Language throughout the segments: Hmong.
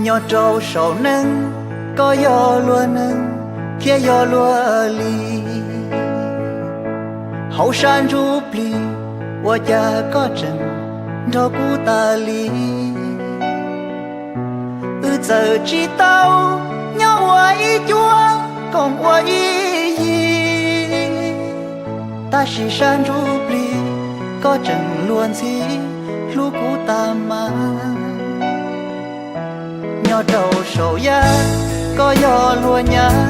Nyob rau saum neej, koj yog luag neeg thiab yog luag li. Hauv sab ntsuj plig, ua cas koj tseem nrog kuv tas li? Wb txawm tsis tau nyob ua ib cuab koom ua ib yig, tab sis sab ntsuj plig koj tseem luag ntxhi hlub kuv tas mas. Nyob rau saum yaj, koj yog luag nyab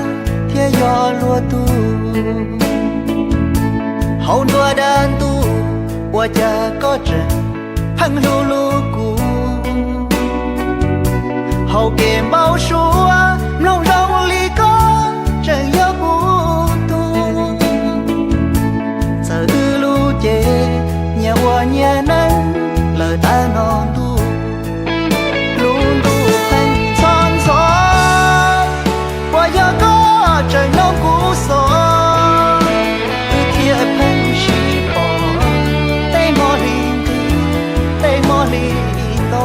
thiab yog luag tug. Hauv nruab dab ntuj, ua cas koj tseem pheej hlub hlub kuv? Hauv kev npau suav, mloog zoo li koj tseem yog kuv tug. Txawm wb lub cev nyias ua nyias neej lawm tag no ntuj, lub ntuj pheej ntxhov ntxhov, puas yog koj tseem mloog kuv xov? Wb thiaj pheej sib pom tej hmo hli nqig, tej hmo hli to.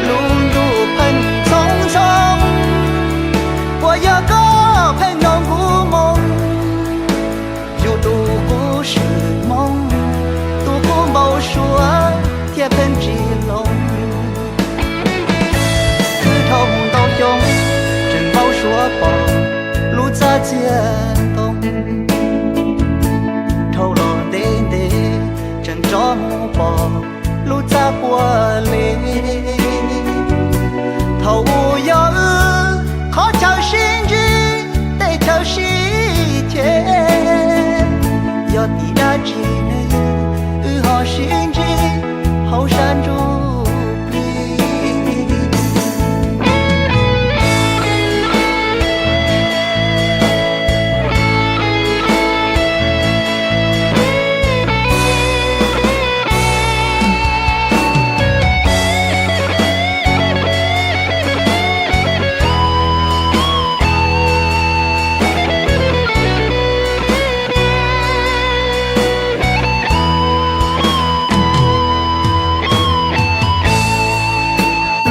Lub ntuj pheej ntxhov ntxhov, puas yog koj pheej mloog kuv moo? Yus tus qub swm moo, tus qub npau suav thiaj pheej tsis hloov. Wb dhau mus ntau xyoo, tseem npau suav pom lub txaj txiag ntoo. Dhau los ntev ntev, tseem rov mus pom lub txaj puag li. Thaum ub yog wb qhov chaw sib ntsib, tej chaw sib cheb. Yog tim dab tsi ne, wb ho sib ntsib hauv sab ntsuj plig?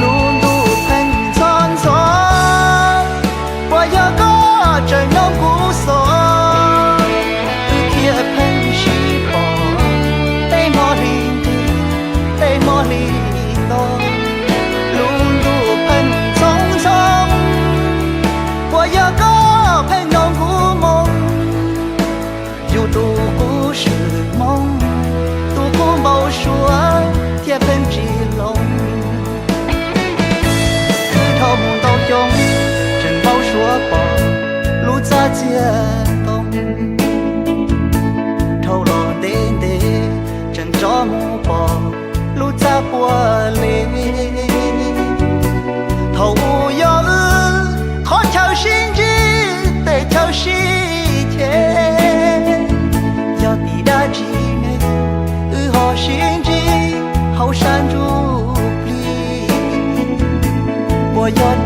Lub ntuj pheej ntxhov ntxhov, puas yog koj tseem mloog kuv xov? Wb thiaj pheej sib pom tej hmo hli nqig, tej hmo hli to. Lub ntuj pheej ntxhov ntxhov, puas yog koj pheej mloog kuv moo? Yus tus qub swm moo, tus qub npau suav thiaj pheej tsis hloov. Wb dhau mus ntau xyoo, tseem npau suav pom lub txaj txiag ntoo. Dhau los ntev ntev, tseem rov mus pom lub txaj puag li. Thaum ub yog wb qhov chaw sib ntsib, tej chaw sib cheb. Yog tim dab tsi ne, wb ho sib ntsib hauv sab ntsuj plig? Puas yog